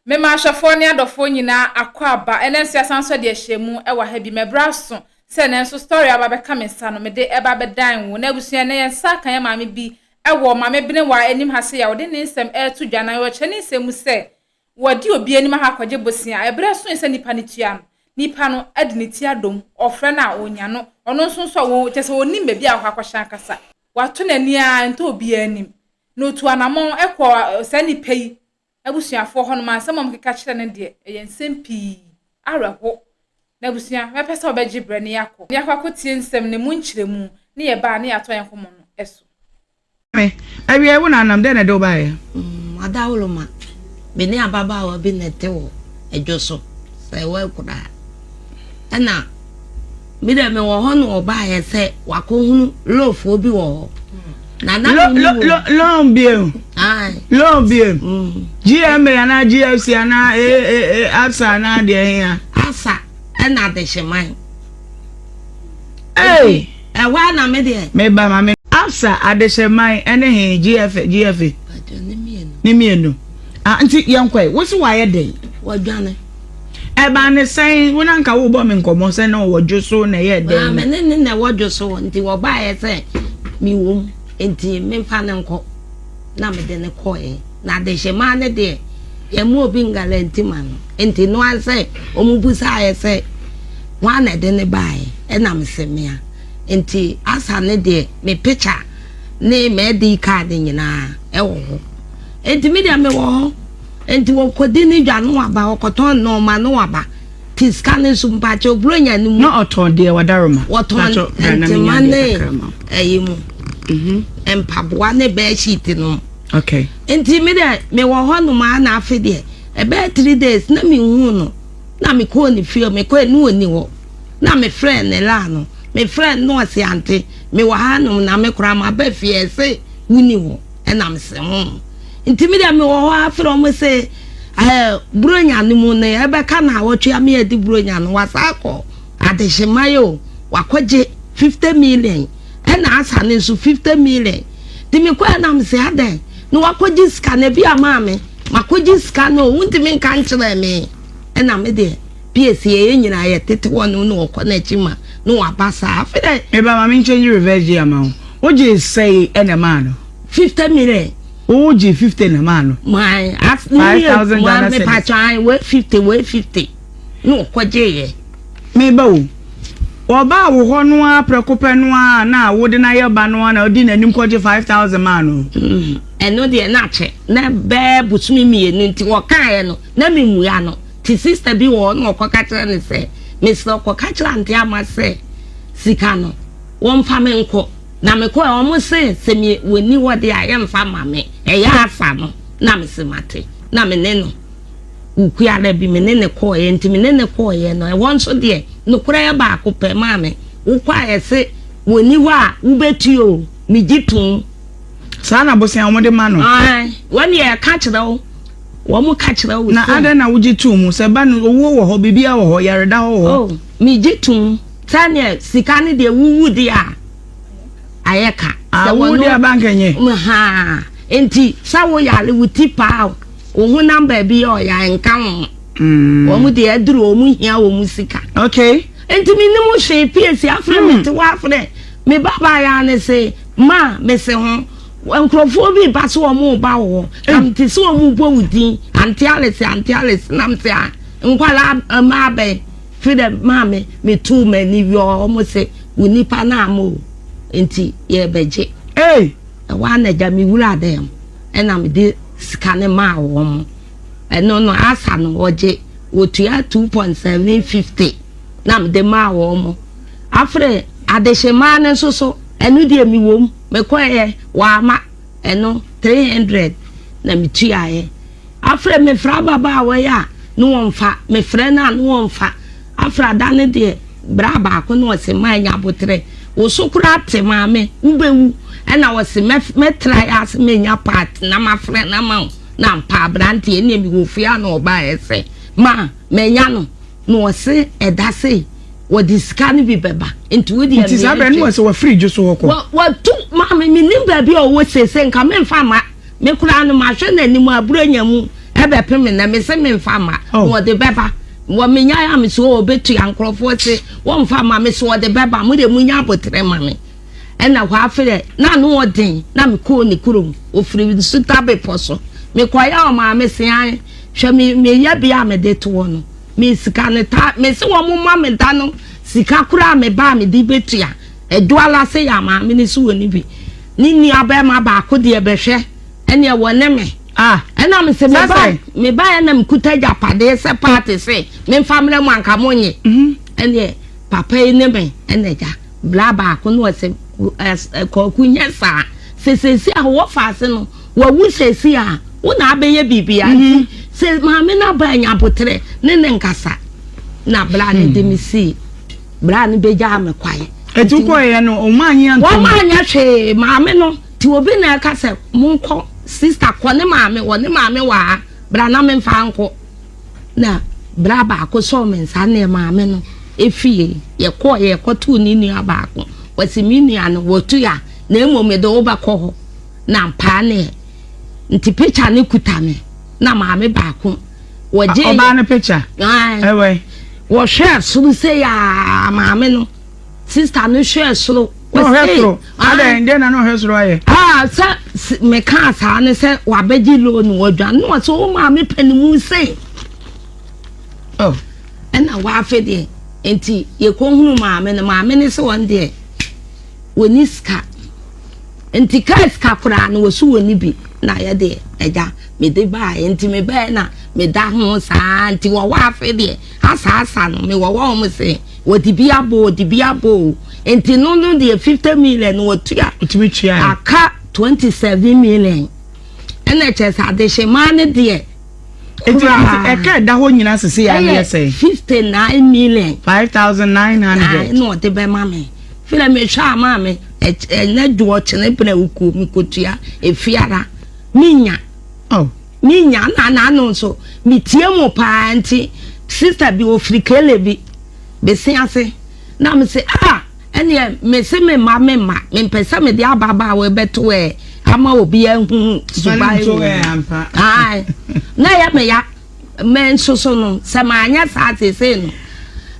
Mema ahwɛfoɔ ne adɔfoɔ nyinaa akwaaba ɛnɛ nso yɛasan nso de ahyia mu wɔ ha bi mɛbrɛ aso sɛ ɛnɛ nso story aba bɛka me nsa no mede ɛba bɛdan wo na abusua ɛnɛ yɛn nsa aka yɛn maame bi wɔ maame Benewa anim ha sei a ɔde ne nsɛm ɛreto dwa na ɔkyerɛ ne nsɛm mu sɛ wɔde obi anim ha akɔgye bosea ɛberɛ soe sɛ nipa no tua no nipa no de ne ti adom ɔfrɛ no a ɔnya no ɔno nso nso a wɔn kyɛ sɛ ɔnim baabi a ɔkɔ akɔhyɛ ankasa wato n'ani a ntɔ obiara anim na otu anamɔn kɔ saa nipa yi abusuafoɔ hɔnom a nsɛm a wɔkeka kyerɛ no deɛ, ɛyɛ nsɛm pii. Awerɛho. N'abusua, mɛpɛ sɛ wɔbɛgye berɛ na yɛakɔ, na yɛakɔ akɔtie nsɛm no mu nkyerɛmu, ne yɛba a, na yɛatoa yɛn nkɔmmɔ no so. Me, Awiei wo na nam, dɛn na ɛde wo baeɛ? Adaworoma, me ne ababaawa bi na ɛte wɔ dwo so, sɛ ɛwɔ akuraa. Ɛna Me deɛ mewɔ hɔ na ɔbaeɛ sɛ wakɔhunu loofoɔ bi wɔ hɔ. Na na Lo menni lo wɔ. lo loan bio. Ae. Loan bio. Mm. GMA anaa GFC anaa AAA ABSA anaa deɛ hea. Asa ɛna adehyeman. Hey! Ɛhɔ a na me deɛ. Meba ma me. ABSA adehyeman ɛne he GF GFA. Badwo ne mmienu. Ne mmienu. Ah nti yɛnkɔe. Wo se wayɛ dɛn? Wadwane. Ɛbaa ne sɛn? Wo na nka wobɔ me nkɔmmɔ sɛ na ɔwɔ dwo so na ɛyɛɛ dɛn? Me ne ne na ɛwɔ dwo so nti wɔbaeɛ sɛ mewɔ mu nti memfa no nkɔ na mede no kɔeɛ. Na adehyemaa no deɛ yɛmma obi ngaranti ma no nti no ara sɛ wɔbusaeɛ sɛ hwan na ɛde no baeɛ ɛna mese mea. Nti asa no deɛ me picture ne m'ID card nyinaa ɛwɔ hɔ. Nti me deɛ mewɔ hɔ. Nti ɔkɔdi ne dwa no waba, ɔkɔtɔn nnoɔma no waba. Ti sika no nso mpakyɛw Buronya no mu. Na ɔtɔn deɛ wadaroma. Wɔtɔn ntoma ne ɛyi mu. Mhm. Mpaboa ne bedsheet no. Okay. Nti me deɛ mewɔ hɔ nom a na afe deɛ ɛbɛyɛ 3 days na mehu no na mekɔɔ ne fie mekɔɛ ne ɔni hɔ na mefrɛ ne laa no mefrɛ no na ɔse ante mewɔ ha nom na me koraa maba fie ɛse woni hɔ ɛna mese ho nti me deɛ mewɔ hɔ afrɛ ɔmo se ɛɛ buronya no mu no ɛbɛka na awɔtwe ame adi buronya no wasa akɔ adehyema yi o, wakɔgye 50 million ɛna asa ne nso 50 million. Nti mekɔ ɛnam sɛ adɛn na wakɔgye sika na ebi ama me makɔgye sika no o, wontumi nka nkyerɛ me. Ɛna me deɛ piesie yɛ nyinaa yɛ tete hɔ no na ɔkɔ n'akyi ma na waba saa afei dɛ. Meba ma me nkyɛn reverse gye ama wo. Wogye sɛe ɛna maa no? 50 million. Wogye 50 na maa no? Maa as 5,000 Ghana cedis. Mepatwa wei 50, wei 50 na ɔkɔgye yɛ. Meba o. Ɔbaa wo hɔ no ara prɛko pɛ no ara na wode no ayɛ ba no ara na ɔdi n'anim kɔgye 5,000 maa no? Ɛno deɛ na akyɛ na bɛɛ bosome 2 nti wɔkaeɛ no na memmua no. Nti sister bi wɔ hɔ na ɔkɔka kyerɛ no sɛ mesrɛ ɔkɔka kyerɛ Auntie Ama sɛ sika no wɔmfa me nkɔ. Na mekɔɛ ɔmo se sɛ me wɔni hɔ deɛ a yɛmfa ma me ɛyɛ asa no na mese mate na me ne no wukuada bi me ne ne kɔɔeɛ. Nti me ne ne kɔɔeɛ no ɛhɔ nso deɛ nokorɛ yɛ baako pɛ. Maame wokɔ a yɛse wɔni hɔ a wobɛtue o, megye tom. Saa na bosea wɔn de ma no. Wɔn yɛ ka kyerɛ wo, wɔn ka kyerɛ wo Na sɛ. Adɛn na wogye tom mu sɛ ba no owuo wɔ hɔ, biribiara wɔ hɔ, yareda hɔ wɔ hɔ? Oh, megye tom sɛneɛ sika no deɛ wuwu deɛ a ayɛ ka. Ah, wuwu deɛ aba nkɛnyɛ. Ha nti sɛ woyare wo ti paa wo honam baabi yɛ ɔya nka ho. Wɔn deɛ aduru wɔn hia wɔn sika. Nti mi nim hwee piesie afrɛ mi te hɔ afrɛ me ba ba ya ne se ma me se ho nkurɔfoɔ bi ba so wɔn ba wɔ hɔ na me te sɛ wɔn bɔ wo din Auntie Alice, Auntie Alice, na me se a nkwalaa mmaa bɛn fi dɛ maame me tu m'ani wi wɔn se wo nipa na ama o nti yɛbɛgye. Hey! Ɛhɔ a na agya me wura dɛm ɛna me de sika ne maa wɔn. Ɛno no asa no wɔgye wɔtua 2.750 na mede maa wɔn mo. Afei adehyemaa no nso so ɛno deɛ mewɔ mu mekɔɛ wɔama ɛno 300 na metuaeɛ. Afei mefrɛ ababaawa yi a ne wɔmfa, mefrɛ no a ne wɔmfa. Afei ada no deɛ bra baako na ɔse ma anya abotrɛ wo so koraa te maame wobɛwu ɛna ɔse mɛtra yɛ ase menya part na mafrɛ no ama wo na mpa aberanteɛ ɛneɛ mewɔ fie a na ɔbaeɛ sɛ ma manya no na ɔse ɛda sei wɔde sika no bi bɛba nti wo deɛ. Nti saa bɛrɛ no wɔ sɛ wafiri dwo so hɔ kɔ. Watu maame menim baabi a ɔwɔ seesei nka memfa ma me koraa no mahwɛ n'anim aburo nya mu. Ɛbɛpem nnɛ mese memfa mma na ɔde bɛba. Wɔ menyae a mese ɔbɛtua nkurɔfoɔ se wɔmfa mma me so ɔde bɛba mo deɛ monya aboterɛ ma me. Ɛna hɔ afei na ano ɔden na mekɔɔ ne kurom ɔfiri Nsuta bepɔ so mekɔeɛ a ɔmaa me se ae hwɛ me meyɛ bea a mede toɔ no me sika no ta mese wɔn ma me da no sika koraa me ba a mede bɛtua Aduala se yɛ a maame no se wɔni bi ne nua bɛrima baako deɛ bɛhwɛ ɛneɛ wɔ ne me. Ah. Ɛna me se me ba me ba ɛna me kuta agyapadeɛ sɛ paati se me nfa mmerɛ mu anka mo nye. Mhm. Ɛneɛ papa yi ne me ɛna agya bla baako na ɔse kɔɔku nyɛ saa sɛ sɛsi a wɔ faase no wawu sɛsi a wo na abɛyɛ biribi a nti mhm. sɛ maame no aba anya aboterɛ ne ne nkasa na bla ne de me sii bla ne bɛgyaa me kwae. Ɛtu kɔɛ no ɔmo anyɛ ntom. Wɔn anyɛ hwee maame no. Nti obi na ɛka sɛ monkɔ sister kɔ ne maame wɔ ne maame wɔ ha bra na memfa nkɔ na bra baako sɔɔ me nsa ne maame no efie yɛkɔɔ yɛkɔtoo ne nua baako wɔsi me nua no wɔtu ya na mmom mede wo bɛkɔ hɔ na mpaa ne nti picture ne kuta me na maame baako wɔgye ɔbaa no picture ɛwɛ wɔhwɛ soro sɛ yaa maame no Sista no hwɛɛ soro. Na ɔhwɛ soro. Adɛn deɛ na na ɔhwɛ soro ayɛ? Ah, sɛ mekaa saa ne sɛ wabɛgye loan wɔdwa na ɔsɛ wo maame pɛ ne mu se. Oh. Ɛna wafe deɛ nti yɛkɔhunu maame no maame no sɛ wɔn deɛ wɔni sika nti kaa sika koraa no wɔso wɔni bi na yɛ deɛ agya mede baeɛ nti mebɛɛ na meda ho saa nti wɔwɔ afe deɛ asaasa no mewɔ wɔn se Wɔde bi abɔ o, wɔde bi abɔ o. Nti no no deɛ 50 million no wɔtua. Ɔtumi tua. Aka 27 million. Ɛna kyerɛ sɛ adehyemaa no deɛ. Nti ɛka ɛda hɔ nyinaa sese yɛ adeɛ sɛ. 59 million. 5,900. Na ɔde bɛma me. Fira mehwɛ a maa me ɛnɛ dwoɔ kyene berɛ wukuo mekɔtua efiara menya. Oh. Me nya na n'ano nso me tie mu paa nti sister bi ofiri kele bi bese ase na me se ah ɛneɛ me se me mma me mma me mpɛ sɛ me de ababaawa bɛto ɛ ama obi ahu suban wɔ ae na ɛyɛ me ya me nso so no sɛ maanyɛ saa seesei no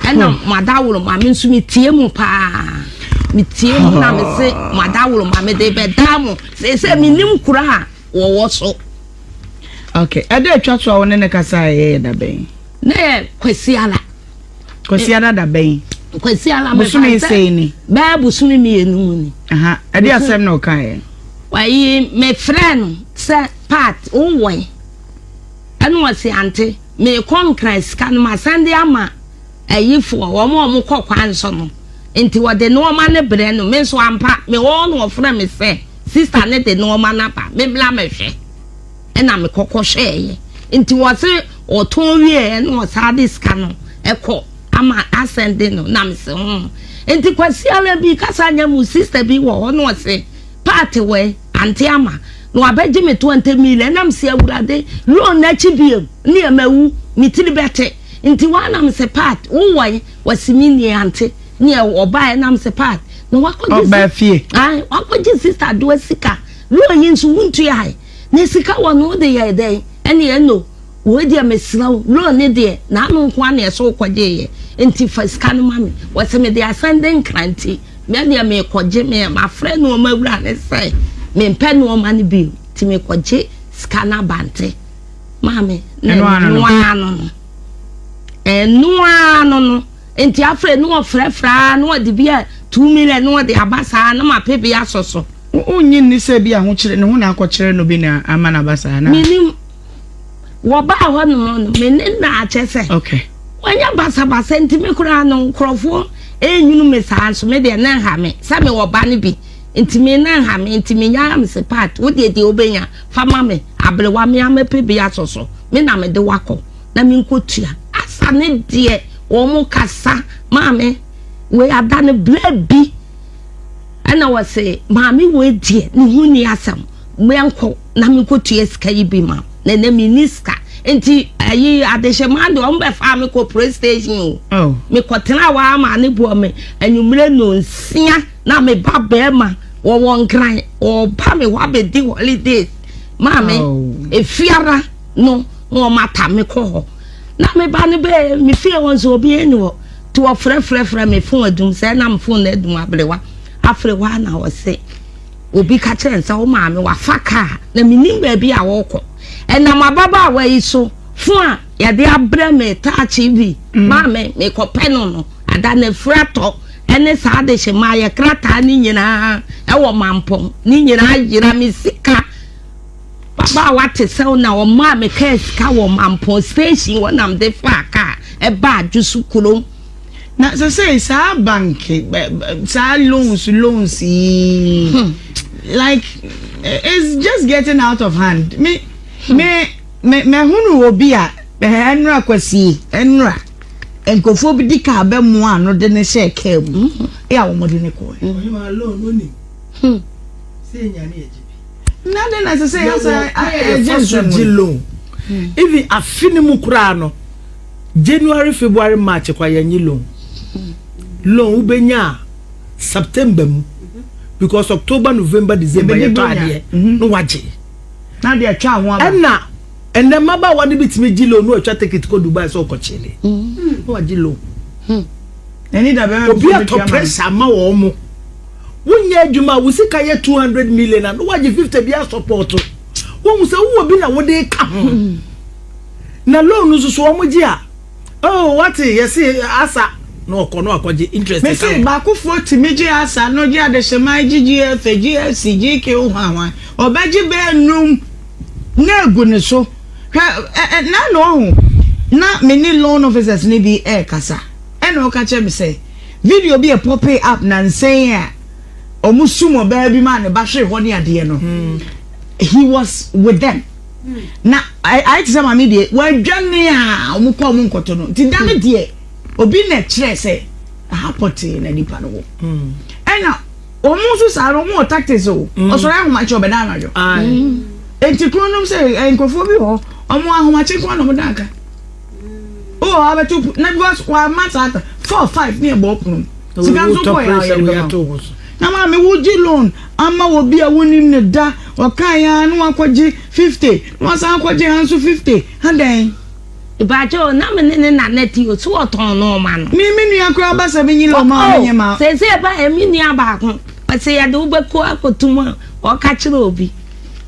ɛna hmm. madaworo ma me nso me tie mu paa me tie mu na me se madaworo ma me de bɛdaa mo seesei me nim kura a wɔwɔ so. Okay, ɛda atwa so a wo ne ne kasa a ɛyɛ da bɛn? Na yɛ Kwasiada. Kwasiada da bɛn? Kwasiada bosome sɛn ni? Bɛyɛ bosome mmienu mu ni. Aha, ɛde asɛm na ɔka yɛ. Wayi mefrɛ no sɛ part wowɔe ɛna ɔse ante mekɔ nkran sika no masan de ama Ayifoɔ, wɔn a wɔkɔ kwan so no nti wɔde nnoɔma no brɛ no, me nso ampa mewɔ hɔ na wɔfrɛ me sɛ sista no de nnoɔma no aba memmra mɛhwɛ, ɛna mekɔ kɔhwɛeɛ nti wɔse ɔtɔn wieɛ na ɔsan de sika no kɔ ama asɛnde no na mese ho nti Kwasiara bi kasa nya mu sista bi wɔ hɔ na ɔse paate wɔ ante ama na wabɛgye me 20 million na mese awurade loan n'akyi biem ne ɛmawu me tiri bɛte Nti waa na mese Pat wo wɔ he? Wɔse me nie ante neɛ ɔbaeɛ na mese Pat na wakɔgye Ɔbaa fie. Ae wakɔgye sister Adoa sika loan yi nso wontuae na sika wɔ no wode yɛɛ dɛn ɛneɛ ɛno wei deɛ mesrɛ wo loan ne deɛ naano nko ara na ɛsɛ wokɔgyeeɛ nti fa sika no ma me wɔse mede asɛnde nkra nti mɛdeɛ mekɔgye me mafrɛ nnoɔma wura ne sɛ mempɛ nnoɔma no bio nti mekɔgye sika no aba nte Maame, na Ɛno ano no. ɛno ara no no. Ɛno ara no no. Nti afei na ɔfrɛfrɛ ara na ɔde bi a 2 million na ɔde aba saa na mapɛ bi asɔ so. Wonnye nni sɛ bi ahokyere ne ho na akɔkyerɛ no bi na ama no aba saa na? Menim. Wɔbaa hɔ nom no, me ne na akyɛ sɛ. Okay. Wɔnyɛ basabasa nti me koraa no nkurɔfoɔ ɛnwunu me saa nso me deɛ na nha me sɛ mewɔ ba no bi nti me na nha me nti menya me se part wo deɛ deɛ wobɛnya Fa ma me, aberewa, me ara mɛpɛ bi asɔ so, me na mede wo akɔ na menkɔtua. Asa ne deɛ wɔn kasa, maame, wei ada no berɛ bi ɛna wɔse maame wei deɛ ne ho nni asɛm, menkɔ na menkɔtua sika yi bi ma na ɛnɛ menni sika. Nti ayi adehyeman deɛ wɔn bɛfaa me kɔ police station o. Oh. Mekɔtena hɔ ama ne boɔ me anwummerɛ nonsia na me ba bɛrima wɔwɔ nkran ɔba me hɔ abɛdi holidays maame oh. efiara no. na wɔn ata me kɔ hɔ. Na me ba no bɛɛ me fie hɔ nso obiara nni hɔ. Nti wɔfrɛfrɛfrɛ me fon adum sɛ na me fon no adum aberewa. Afei hɔ a na ɔse obi ka kyerɛ no sɛ wo maame wafa kaa na menim baabi a wɔrekɔ. Ɛnam ababaawa yi so fon a yɛde abrɛ me taakye bi mm. maa me mekɔpɛ no no ada na afiri atɔ ɛne saa adehye maa yɛ krataa ne nyinaa ɛwɔ mampɔn ne nyinaa yera me sika Ababaawa te sɛ wo na ɔmaa me kaa sika wɔ Mampɔn station hɔ na mede faa kaa ɛbaa Adwoso kurom. Na sɛsɛi saa bank saa loans loans yi hmm. like it's just getting out of hand me hmm. me me mɛhunu obi a ɛnura kwasie ɛnura nkurɔfoɔ bi di kaa bɛ mu a no de ne hyɛ kaa mu hmm. yɛ a wɔn de ne kɔɔ. Hmm. Na dɛn na ɛsɛ sɛ yɛsɛ ɛgye nsɛm gye loan hmm. even afe no mu koraa no January February March kwa yɛnye loan hmm. loan wobɛnya a September mu because October November December yɛtɔ adeɛ mhm. na wagye na deɛ atwa ho aba ɛna ɛnɛ mmabaawa no bi tumi gye loan na watwa ticket kɔ Dubai sɛ ɔkɔkyele hmm. na wagye loan obi atɔ pressure ama wɔn mo. Wonyɛ adwuma a wo sika yɛ 200 million a na wagye 50 bi asɔpɔto. Wohu sɛ wowɔ bi na wode ka ho. Na loan nso so wɔn gye a oh wate yɛse asa na ɔkɔ na wakɔgye interest ka ho. Mese baakofoɔ tumi gye asa no gye adehyeman gye GFA GFC GK hwan hwan ɔbɛgye bɛɛ num na egu ne so hwɛ ɛ ɛ na na ɔho na me ne loan officers no bi ɛɛkasa ɛna ɔka kyerɛ me sɛ Video bi a ɛpɔpee up nansa yi a wɔsum ɔbaa bi maa ne ba hwee hɔ ne adeɛ no, he was with them. Na ayɛ te sɛ maame deɛ wadwane a wɔn kɔ wɔn nkɔtɔ no. Nti da no deɛ obi na ɛkyerɛ sɛ aha pɔtee na nipa no wɔ. Ɛna wɔn nso saa no wɔn wɔ tactics o. Ɔsɔre ahomakye ɔbɛda anadwo. Nti kuro nom sɛ nkurɔfoɔ bi wɔ hɔ wɔn ahomakye nko ara na wɔn da aka. Wowɔ hɔ abɛto na because wama saa ta four five ne ɛbɔ ɔpono mu sika nso kɔ yɛ a yɛde bɛma wo na maame wogye loan ama wɔ bi a wonim ne da ɔka ya na wakɔgye 50 na wasan akɔgye ha nso 50 ha dɛn. Ìbàjẹ́ o na me ne ne nana ti o so ɔtɔn nneɛma no. Me me nua koraa ba sɛ menyi loan ma ɔmenyɛ ma. Sese ba yɛ me nua baako ɔsɛ yɛde wo bɛkɔ akɔtum a ɔka kyerɛ obi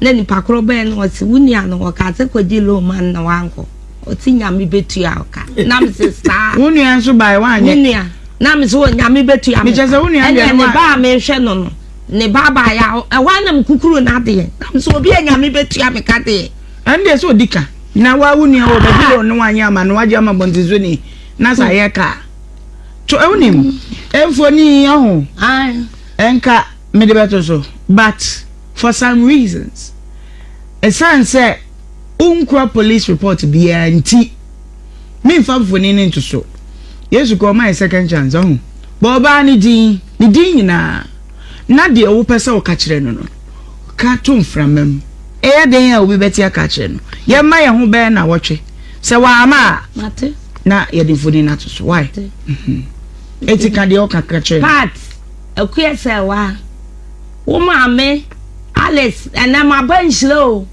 na nipa korɔ bɛn no ɔsɛ wo nua no ɔka sɛ kɔgye loan ma no na wankɔ. Ɔse nyame bɛtua wo ka na mese saa. Wo nua nso bae woanyɛ. Me nua na mese wɔ nyame bɛtua me ka. Mekyɛ sɛ wo nua deɛ no wa. Ɛnna ne ba a mehwɛ no no ne ba baeɛ a ɛhɔ a na mekukuru n'adeɛ na mese obi a nyame bɛtua me ka deɛ. Ɛno deɛ sɛ ɔdi ka na wa wo nua wɔ bɛgye loan no wanyɛ ama no wagye ama bɔntensoni na saa yɛ ka to wonim mfoni ɔho ɛnka mede bɛto so but for some reasons ɛsiane sɛ Wonkura police report biara nti memfa mfoni no nto so. Yesu kɔ ɔma yɛ second chance ɔho. Bɔ ɔbaa no din, ne din nyinaa na deɛ wopɛ sɛ woka kyerɛ no no ka to mframa mu. Ɛyɛ den a obi bɛte aka akyerɛ no. Yɛmma yɛn ho bɛyɛ nnawɔtwe. Sɛ wamma a na yɛde mfoni no ato so. Why? Mhm. Eti ka deɛ ɔka ka kyerɛ no. Pat, Akua Sɛwa, wo maame Alice, ɛnɛ maba nhyira o.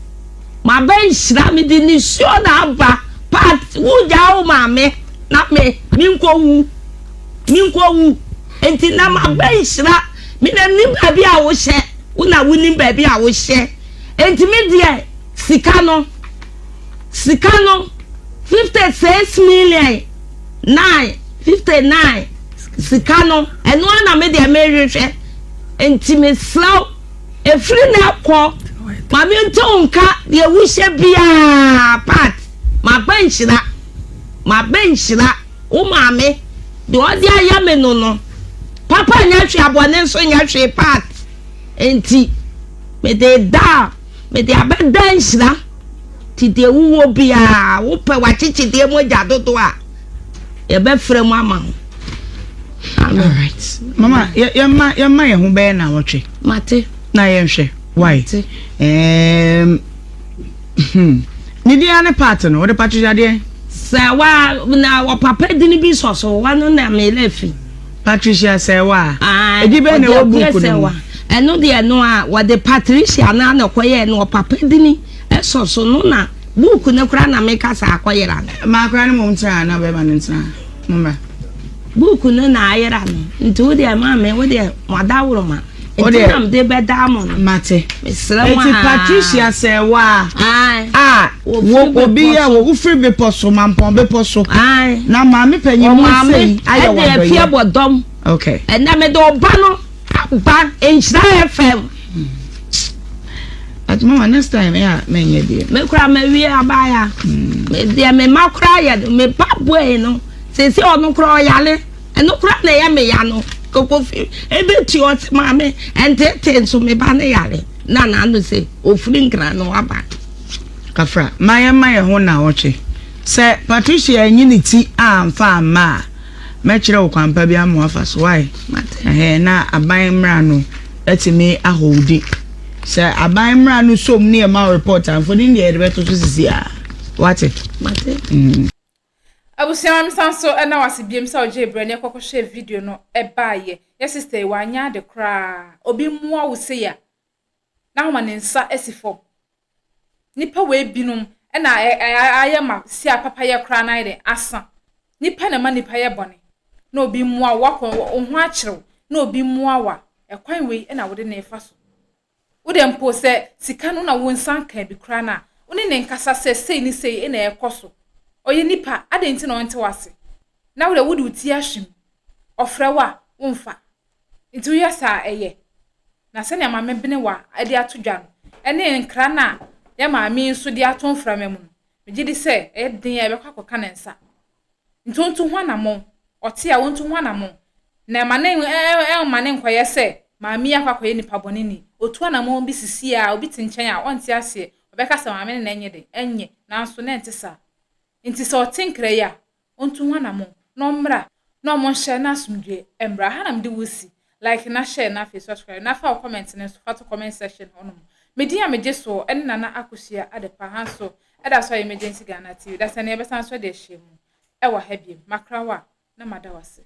Maba nhyira mede nisuo na aba part wogyaa wo maame na me menkɔ wu menkɔ wu nti na maba nhyira me na nim baabi a wohyɛ wo na wonim baabi a wohyɛ nti me deɛ sika no sika no 56 million 9 59 sika no ɛno ara na me deɛ mehwehwɛ nti mesrɛ wo Ɛfiri nnɛ kɔ, ma mente wo nka deɛ wohyɛ biara part Maba nhyira, maba nhyira Wo maame, deɛ ɔde ayɛ me no no Papa nyɛ hwee, abɔne nso nyɛ hwee part Enti, mede da a, mede abɛda nhyira Nti deɛ wowɔ biara, wopɛ w'akyekyedeɛ mogya dodoɔ a Yɛbɛfrɛ mu ama wo. Amen. All right. Mama, yɛma yɛma yɛn ho bɛyɛ na wɔtwe. Mate. Na yɛnhwɛ. Why? Mate. Um, hmm. Ne din ane part no, wɔde Patricia deɛ. Sɛ wa na ɔpapa dini bi sɔ so, wa no na mele fi. Patricia sɛ wa. Edi bɛn na ɛwɔ book no mu. Ɛno deɛ no a wɔde Patricia na na kɔyɛ no ɔpapa dini ɛsɔ so no na. Book no koraa na meka sɛ akɔyera no. Ma akora no mmom ntena na bɛrima no ntena. Mommra. Book no na ayera no. Nti wo deɛ maame wo deɛ mo adaworoma. Nti na mede bɛdaa mo no. Mate. Mesrɛ mo Eti aa. Patricia Sɛɛwaa Ae. a wo obi yɛ wo wofiri bepɔ so Mampɔn bepɔ so. Ae. Na maame panyin mu Ɔmaame sei ayɛ ɛde afie wadɔyɛ. bɔ dɔm. Okay. Ɛnɛ mede ɔba no aba Nhyira FM. But mama next time yeah menyɛ deɛ. Me kura ma wie abaya. Me deɛ me ma kura yɛ me ba boy no. Sese ɔno kura ɔyale. Ɛno kura na ɛyɛ me ya no. Koko fi ebe ti ɔte maame ɛntete nso me ba ne yale. Na na ano se ofiri nkran no waba. Kafra ma yɛn ma yɛn ho naawɔtwe. Sɛ Patricia anyi ne ti amfa amma a mɛkyerɛ wo kwan pa bi ama wafa so why? Ɛhɛn na aban mmara no atumi aholdi. Sɛ aban mmara no som ne yɛma wo report a mfonin deɛ yɛde bɛto so sisi a. Wate? Mate. Mm. Abusua ma mesan so ɛna wase biem sɛ ɔgye brɛ ne ɛkɔkɔ hwɛ video no ɛbaayɛ. Yɛ sister yi wanyɛ ade koraa. Obi mmoa wo sei a na wama ne nsa asi fam. Nnipa wei binom na ayɛ ma si a papayɛ koraa no ayɛ dɛn asa. Nnipa na ɛma nnipa yɛ bɔne. Na obi mmoa wo, wakɔ wo ho akyere wo, na obi mmoa wo a, ɛkwan wei na wode no refa so. Wo deɛ mpo sɛ sika no na wo nsa nka bi koraa no a, wo ne no nkasa sɛ sei ne sei na ɛrekɔ so. Ɔyɛ nipa, adɛn nti na ɔnte wo ase? Na wo deɛ wode wo ti ahwim, ɔfrɛ wo a, womfa. Nti woyɛ saa a, ɛyɛ. Na sɛnea Maame Benewa de ato dwa no, ne nkra no a yɛn maame yi nso de ato mframa mu no, megye di sɛ ɛyɛ den a ɛbɛkɔ akɔka ne nsa. Nti ɔntu ho anammɔn. Ɔte a, ɔntu ho anammɔn. Na ɛma ne ɛmma ne nkɔyɛ sɛ maame yi akɔ akɔyɛ nipa bɔneni. Ɔtu anammɔn bi sisi a, obi te nkyɛn a, ɔnte aseɛ. Ɔbɛka sɛ maame no na ɛnyɛ den. Ɛnyɛ. Nanso na ɛnte saa. Nti sɛ ɔte nkra yi a, ɔntu ho anamɔn na ɔmmra na ɔmo nhyɛ na asomdwoeɛ mmra. Ha na mede wo si. Like na share na afei subscribe na fa wo comment no nso fa to comment section hɔ nom. Me din a megye soɔ ɛne Nana Akosua Adepa ha nso ɛda so ayɛ Emergency Ghana TV. Dasani yɛbɛsan nso de ahyia mu ɛwɔ ha biom. Makra wo a na mada wo ase.